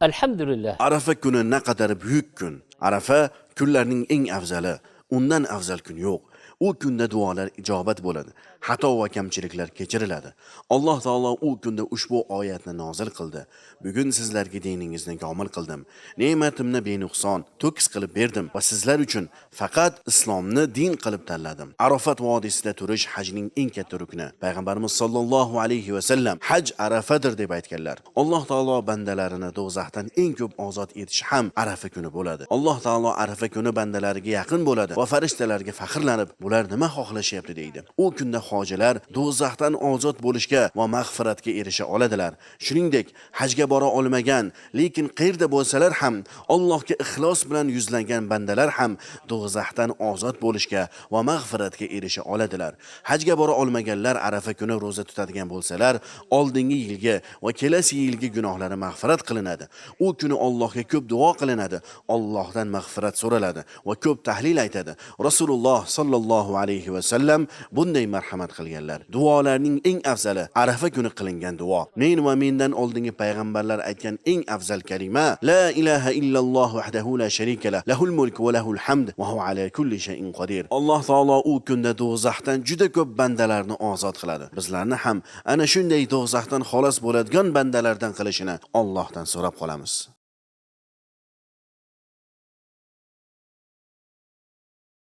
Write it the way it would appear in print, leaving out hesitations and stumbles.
الحمد لله. Arafa kuni naqadar buyuk kun. Arafa kunlarning eng afzali. Undan afzal kun yo'q. U kunda duolar ijobat bo'ladi. Xato va kamchiliklar kechiriladi. Alloh taolo u kunda ushbu oyatni nozil qildi. Bugun sizlarga diningizni komil qildim. Ne'matimni benuqson, to'kis qilib berdim va sizlar uchun faqat islomni din qilib tanladim. Arafat vodiysida turish hajning eng katta rukni. Payg'ambarimiz sollallohu alayhi va sallam haj Arafadir deb aytganlar. Alloh taolo bandalarini do'zaxdan eng ko'p ozod etish ham Arafa kuni bo'ladi. Alloh taolo Arafa kuni bandalariga yaqin bo'ladi va farishtalarga faxrlanib, bular nima xohlashyapti deydi. U kunda hojilar do'zaxdan ozod bo'lishga va mag'firatga erisha oladilar. Shuningdek, hajga bora olmagan, lekin qayerda bo'lsalar ham Allohga ixlos bilan yuzlangan bandalar ham do'zaxdan ozod bo'lishga va mag'firatga erisha oladilar. Hajga bora olmaganlar Arafa kuni ro'za tutadigan bo'lsalar, oldingi yilgi va kelasi yilgi gunohlari mag'firat qilinadi. U kuni Allohga ko'p duo qilinadi, Allohdan mag'firat so'raladi va ko'p tahlil aytadi. Rasululloh sollallohu alayhi va sallam bunday marhamat qilganlar. Duolarning eng afzali Arafa kuni qilingan duo. Men va mendan oldingi payg'ambarlar aytgan eng afzal kalima: La ilaha illalloh vahdahu la sharika lah, lahul mulk va lahul hamd va huwa ala kulli shay'in qodir. Alloh taolo u kunda do'zaxdan juda ko'p bandalarni ozod qiladi. Bizlarni ham ana shunday do'zaxdan xalos bo'ladigan bandalardan qilishini Allohdan so'rab qolamiz.